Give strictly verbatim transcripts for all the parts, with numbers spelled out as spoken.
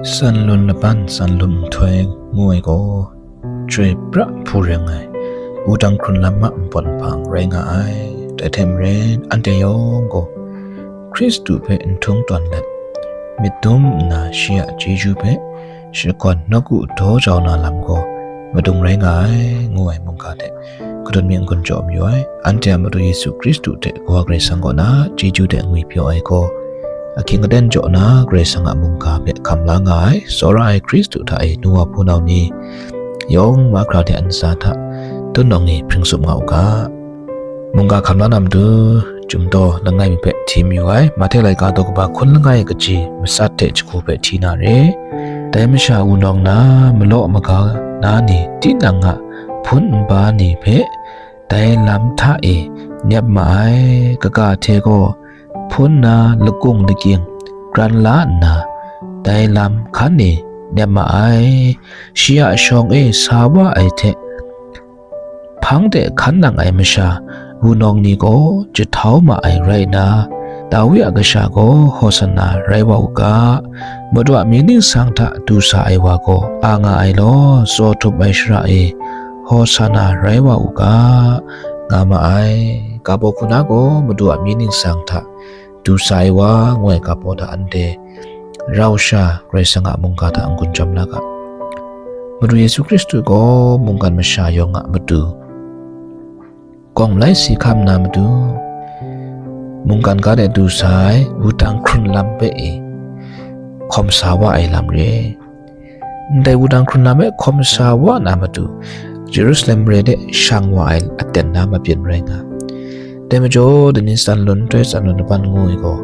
San lun laban san lun nhtoi ngu ai gaw, chyoi pra hpu reng ai, wudang hkrun lam a npawt nhpang rai nga ai. Dai hte maren, anhte yawng gaw Hkristu hpe n htung tawn let, myit dum nna shi a chyeju hpe shakawn nawku daw jau na lam gaw madung rai nga ai, ngu ai mungga hte kadun mi n-gun jaw mayu ai. Anhte a Madu Yesu Hkristu hte Kawa Karai Kasang kaw na chyeju hte ngwipyaw ai gaw, ahkying aten jaw na Karai Kasang a mungga hpe hkam la nga ai, tsawra ai Hkristu hta e nu wa hpunau ni, yawng mahkra hte a ntsa hta tun nawng ni hpring tsup nga u ga. Mungga hkam la na matu, Chyumdaw langai mi hpe hti mayu ai. Mahte laika daw kaba hkun langai kaji matsat hte jahku hpe hti na re. Dai masha wunawng na, malaw maga na ni, tinang a hpun nba ni hpe dai lam hta e nep ma ai. Kaga hte gaw hpun na lakung lakying kran la nna, dai lam hkan e nep ma ai. Shi a shawng e sa wa ai hte hpang de hkan nang ai masha wunawng ni gaw jahtau ma ai rai nna, Dawi a kasha gaw Hosana rai wa u ga, Madu a mying ningsang hta du sa ai wa gaw a nga ai law, tsaw htup ai shara e Hosana rai wa u ga, nga ma ai. Ga baw hku na gaw Madu a mying ningsang hta du sa ai wa, ngu ai ga baw hta anhte rau sha Karai Kasang a mungga hta n-gun jawm la ga. Madu Yesu Hkristu gaw mungkan masha yawng a matu, gawng malai si hkam na matu, mungkan ga de du sa ai wudang hkrun lam hpe e hkawm sa wa ai lam re. Ndai wudang hkrun lam e hkawm sa wa na matu, Jerusalem mare de shang wa ai aten na mabyin rai nga. Dai majaw, dai ni san lun nhtoi san lun laban ngu ai gaw,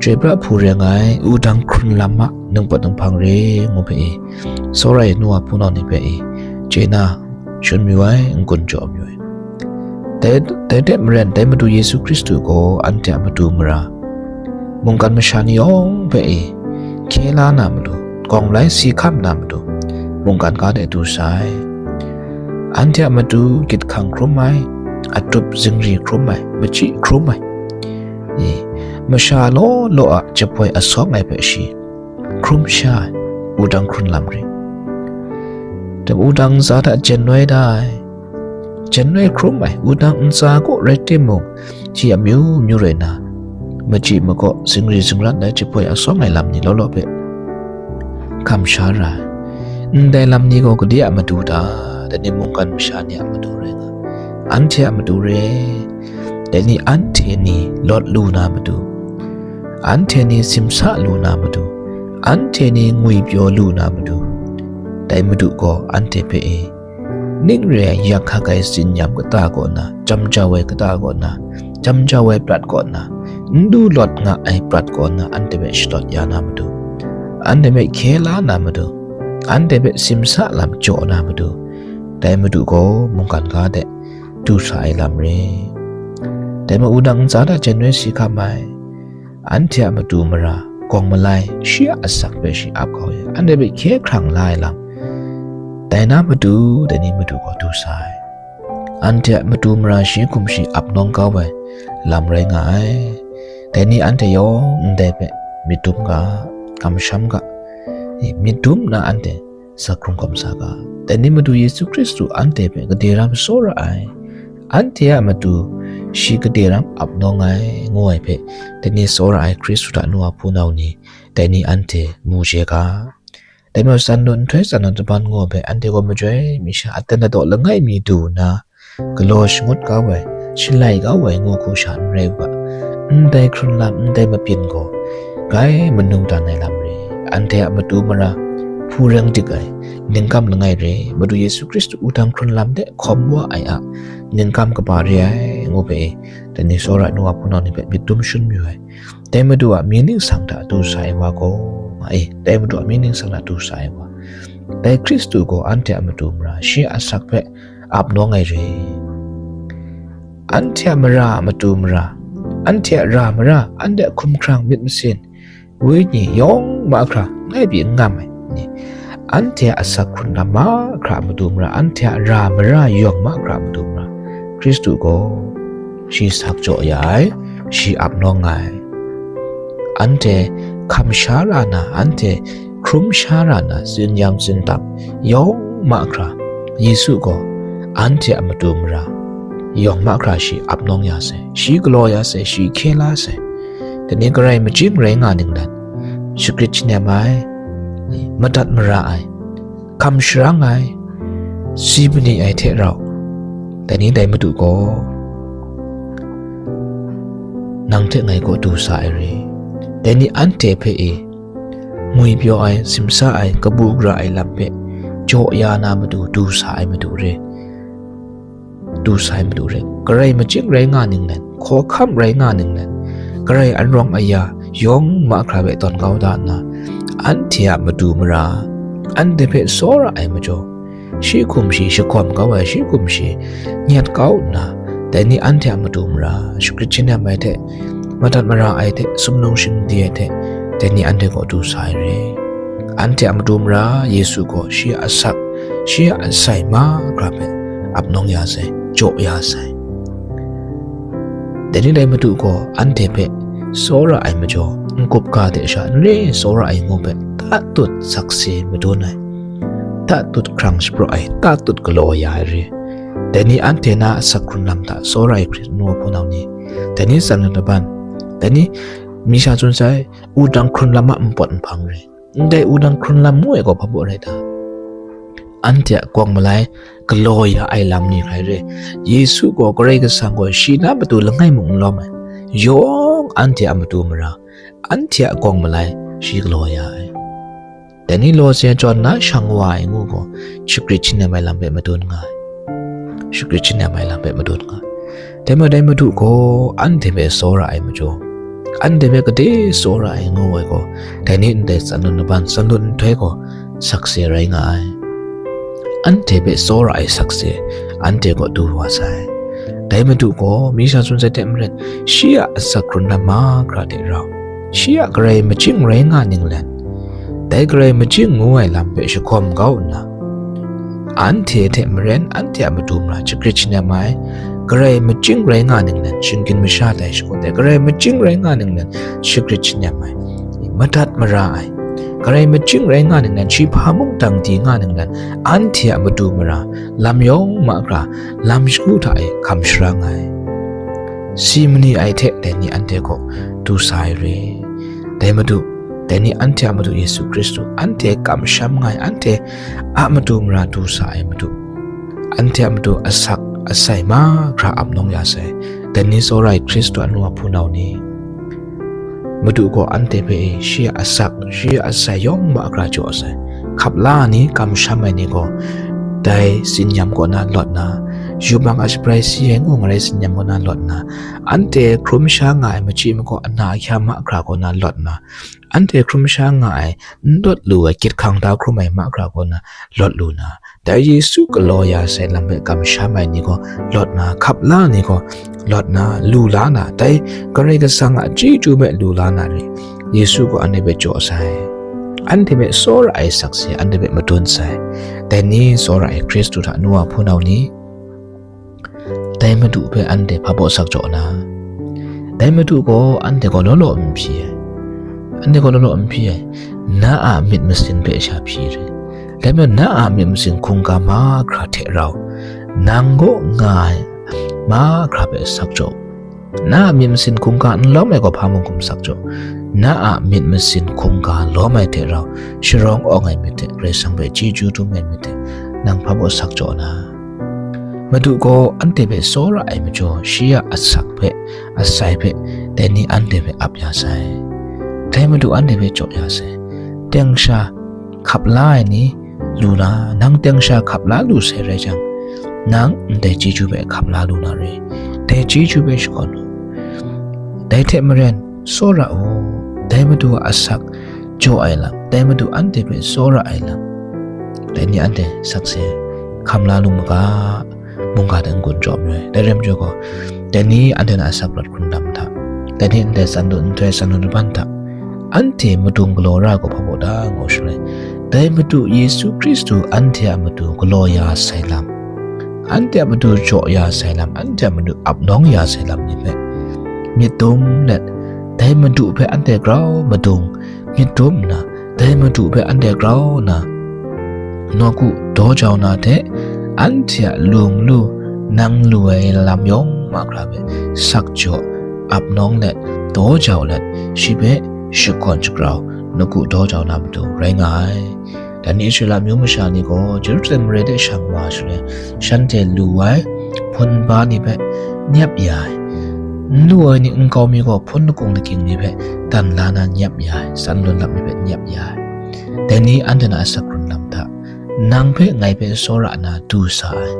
chyoi pra hpu reng ai wudang hkrun lam a ningpawt ninghpang re ngu hpe e, tsawra ai nu wa hpunau ni hpe e, chye na shun mayu ai, n-gun jaw mayu ai. Dai, dai hte maren, dai Madu Yesu Hkristu gaw anhte a matu mara, mungkan masha ni yawng hpe e hkye la na matu, gawng malai si hkam na matu, mungkan ga de du sa ai. Anhte a matu gyit hkang hkrum ai, atup zingri hkrum ai, machyi hkrum ai, e, masha law law a jahpoi asawng ai hpe shi hkrum sha ai, wudang hkrun lam re. Dai wudang ntsa hta jen noi da ai, jen noi hkrum ai, wudang ntsa kaw rai timung, shi amyu myu rai na, machyi makaw, zingri zingrat ai, jahpoi asawng ai lam ni law law hpe hkam sha ra ai. Ndai lam ni gaw gade a matu ta? Dai ni mungkan masha ni a matu rai nga, anhte a matu re. Dai ni anhte ni lawt lu na matu, anhte ni simsa lu na matu, anhte ni ngwipyaw lu na matu, dai Madu gaw anhte hpe e, ning re ai yak hkak ai tsin-yam kata kaw na, jam jau ai kata kaw na, jam jau ai prat kaw na, n du lawt nga ai prat kaw na, anhte hpe shalawt ya na matu, anhte hpe hkye la na matu, anhte hpe simsa lam jaw na matu, dai Madu gaw mungkan ga de du sa ai lam re. Dai ma wudang ntsa hta jen noi si hkam ai, anhte a matu mara, gawng malai, shi a asak hpe shi ap kau ai, anhte hpe hkye hkrang la ai lam, dai na matu, dai ni Madu gaw du sa ai. Anhte a matu mara shi hkum shi ap nawng kau ai lam rai nga ai. Dai ni anhte yawng ndai hpe myit dum ga, kamsham ga, e, myit dum nna anhte sa hkrung hkawm sa ga. Dai ni Madu Yesu Hkristu anhte hpe gade ram tsawra ai, anhte a matu shi gade ram ap nawng ai, ngu ai hpe, dai ni tsawra ai Hkristu hta nu wa hpunau ni, dai ni anhte mu chye ga. Dai majaw, san lun nhtoi san lun laban ngu ai hpe, anhte gaw majoi mi sha, aten ladaw langai mi du nna, galaw shangut kau ai, shalai kau ai ngu hku sha n rai u ga. Ndai hkrun lam, ndai mabyin gaw, grai manu dan ai lam re. Anhte a matu mara, hpu reng dik ai, ningkam langai re. Madu Yesu Hkristu wudang hkrun lam de hkawm wa ai a, ningkam kaba re ai, ngu hpe, dai ni tsawra ai nu wa hpunau ni hpe myit dum shun mayu ai. Dai Madu a mying ningsang hta du sa ai wa gaw, nga e, dai Madu a mying ningsang hta du sa ai wa, dai Hkristu gaw anhte a matu mara, shi a asak hpe ap nawng ai re. Anhte a mara a matu mara, anhte a ra mara, anhte a hkumhkrang myit masin, wenyi yawng mahkra ngai pyi n ngam ai ni, anhte a asak hkrun lam mahkra a matu mara, anhte a ra mara yawng mahkra a matu mara, Hkristu gaw shi sak jaw ya ai, shi ap nawng ai. Anhte hkam sha ra na, anhte hkrum sha ra nna, tsin yam tsin tap yawng mahkra, Yesu gaw anhte a matu mara yawng mahkra shi ap nawng ya sai, shi galaw ya sai, shi hkye la sai. Dai ni garai majing rai nga ninglen, shagrit shanem ai, madat mara ai, hkam sharang ai, si mani ai hte rau, dai ni dai Madu gaw nang hte ngai kaw du sa ai re. Dai ni anhte hpe e, ngwipyaw ai, simsa ai, kabu gara ai lam hpe jaw ya na matu du sa ai matu re. Du sa ai matu re. Garai majing rai nga ninglen, hkawhkam rai nga ninglen, garai an rawng aya yawng mahkra hpe tawn kau da nna, anhte a matu mara, anhte hpe tsawra ai majaw, shi hkum shi shagawm kau ai, shi hkum shi nyet kau nna, dai ni anhte a matu mara, shagrit shanem ai hte, madat mara ai hte, sumnung shingdi ai hte, dai ni anhte kaw du sa ai re. Anhte a matu mara Yesu gaw shi a asak, shi a asai mahkra hpe ap nawng ya sai, jaw ya sai. Dai ni dai Madu gaw anhte hpe tsawra ai majaw, n-gup ga hte sha n re tsawra ai ngu hpe tatut sakse madun ai, tatut hkrang shapraw ai, tatut galaw ya ai re. Dai ni anhte na asak hkrun lam hta tsawra ai Hkristu nu hpunau ni, dai ni tsan laban, dai ni mi sha tsun sai, wudang hkrun lam a npawt nhpang re. Ndai wudang hkrun lam ngu ai gaw hpa baw rai ta? Anhte a gawng malai galaw ya ai lam ni hkrai re. Yesu gaw Karai Kasang gaw shi na matu langai mung n lawm ai, yawng anhte a matu mara, anhte a gawng malai shi galaw ya ai. Dai ni law se jawn na shang wa ai ngu gaw, shagrit shanem ai lam hpe madun nga ai. Shagrit shanem ai lam hpe madun nga ai. Dai majaw dai Madu gaw anhte hpe tsawra ai majaw, anhte hpe gade tsawra ai ngu ai gaw, dai ni ndai tsan lun laban, tsan lun nhtoi gaw sakse rai nga ai. Anhte hpe tsawra ai sakse, anhte kaw du wa sai. Dai Madu gaw mi sha tsun sai hte maren, shi a asak hkrun lam mahkra hte rau, shi a garai majing rai nga ninglen, dai garai majing ngu ai lam hpe shagawm kau nna, anhte hte maren anhte a matu mara shagrit shanem ai, garai majing rai nga ninglen shinggyim masha tai shagu dai, garai majing rai nga ninglen shagrit shanem ai, madat mara ai, garai majing rai nga ninglen shi hpa mung dang di nga ninglen anhte a matu mara lam yawng mahkra lam shagu hta e hkam sharang ai, si mani ai hte dai ni anhte kaw du sa ai re. Dai Madu, dai ni anhte a Madu Yesu Hkristu, anhte kamsham nga ai, anhte a matu mara du sa ai Madu, anhte a matu asak asai mahkra ap nawng ya sai, dai ni tsawra ai Hkristu a nu a hpunau ni, Madu gaw anhte hpe shi a asak, shi a asai yawng mahkra jaw sai. Hkap la ai ni, kamsham ai ni gaw, dai tsin yam kaw na lawt nna, yubak a shabrai si ai ngu ngarai tsin yam kaw na lawt nna, anhte hkrum sha nga ai machyi makaw ana ahkya mahkra kaw na lawt nna, anhte hkrum sha nga ai n lawt lu ai gyit hkang da hkrum ai mahkra kaw na lawt lu na, dai Yesu galaw ya sai lam hpe kamsham ai ni gaw lawt na, hkap la ai ni gaw lawt na, lu la na, dai Karai Kasang a chyeju hpe lu la na re, Yesu gaw anhte hpe jaw sai. Anhte hpe tsawra ai sakse anhte hpe madun sai. Dai ni tsawra ai Hkristu hta nu a hpunau ni, dai Madu hpe anhte hpa baw sak jaw na, dai Madu gaw anhte gaw law law n hpyi ai, anhte gaw law law n hpyi ai, na a myit masin hpe sha hpyi re. Dai majaw na a myit masin hkungga mahkra hte rau, nang kaw nga ai mahkra hpe sak jaw. Na a myit masin hkungga n lawm ai gaw hpa mung hkum sak jaw. Na a myit masin hkungga lawm ai hte rau, sharawng awng ai myit hte, Karai Kasang hpe chyeju dum ai myit hte, nang hpa baw sak jaw na. Madu gaw anhte hpe tsawra ai majaw, shi a asak hpe, asai hpe, dai ni anhte hpe ap ya sai. Dai Madu anhte hpe jaw ya sai. Teng sha hkap la ai ni lu na, nang teng sha hkap la lu sai rai jang, nang ndai chyeju hpe hkap la lu na re. Dai chyeju hpe shakawn u. Dai hte maren, tsawra u. Dai Madu a asak jaw ai lam, dai Madu anhte hpe tsawra ai lam, dai ni anhte sakse hkam la lu maga, mungga hte n-gun chyawm ai. Dai rai majaw gaw, dai ni anhte na asak lat hkrun lam hta, dai ni ndai tsan lun nhtoi tsan lun laban hta, anhte madung galaw ra ai gaw hpa baw da ngu shaloi, dai Madu Yesu Hkristu anhte a matu galaw ya sai lam, anhte a matu jaw ya sai lam, anhte a matu ap nawng ya sai lam ni hpe myit dum let, dai Madu hpe anhte grau madung myit dum nna, Dai Madu hpe anhte grau nna, nawku daw jau na hte, anhte a lu nlu, nang lu ai lam yawng mahkra hpe sak jaw, ap nawng let, daw jau let, shi hpe shakawn shagrau, nawku daw jau na matu rai nga ai. Dan ni Israela amyu masha ni gaw Jerusalem mare de shang wa shaloi, shanhte lu ai hpun ba ni hpe nyap ya ai. N lu ai ni nkau mi gaw hpun lakung lakying ni hpe dan la na nyap ya ai, san lun lap ni hpe nyap ya ai. Dai ni anhte na asak hkrun lam hta, nang hpe ngai hpe tsawra nna du sa ai,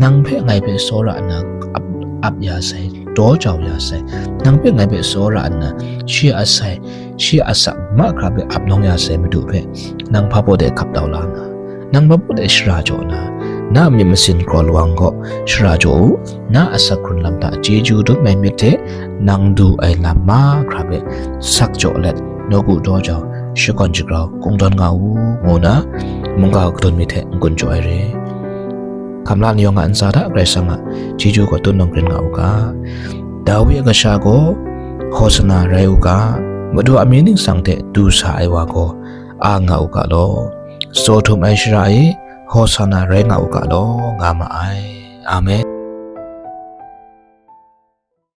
nang hpe ngai hpe tsawra nna ap, ap ya sai, daw jau ya sai, nang hpe ngai hpe tsawra nna shi a sai, shi a asak mahkra hpe ap nawng ya sai Madu hpe, nang hpa baw de hkap tau la nna, nang hpa baw de shara jaw nna, na myit masin kraw lawang gaw shara jaw u, na asak hkrun lam hta chyeju dum ai myit hte nang du ai lam mahkra hpe sak jaw let, nawku daw jau, shakawn shagrau, kungdawn nga u, ngu nna mungga kadun myit hte n-gun jaw ai re. Hkam la ni yawng a ntsa hta Karai Kasang a chyeju gaw tut nawng grin nga u ga. Dawi a kasha gaw, Hosana rai u ga, Madu a mying ningsang hte du sa ai wa gaw, a nga u ga law, tsaw htum ai shara e, Hosana rai nga u ga law, nga ma ai. Amen.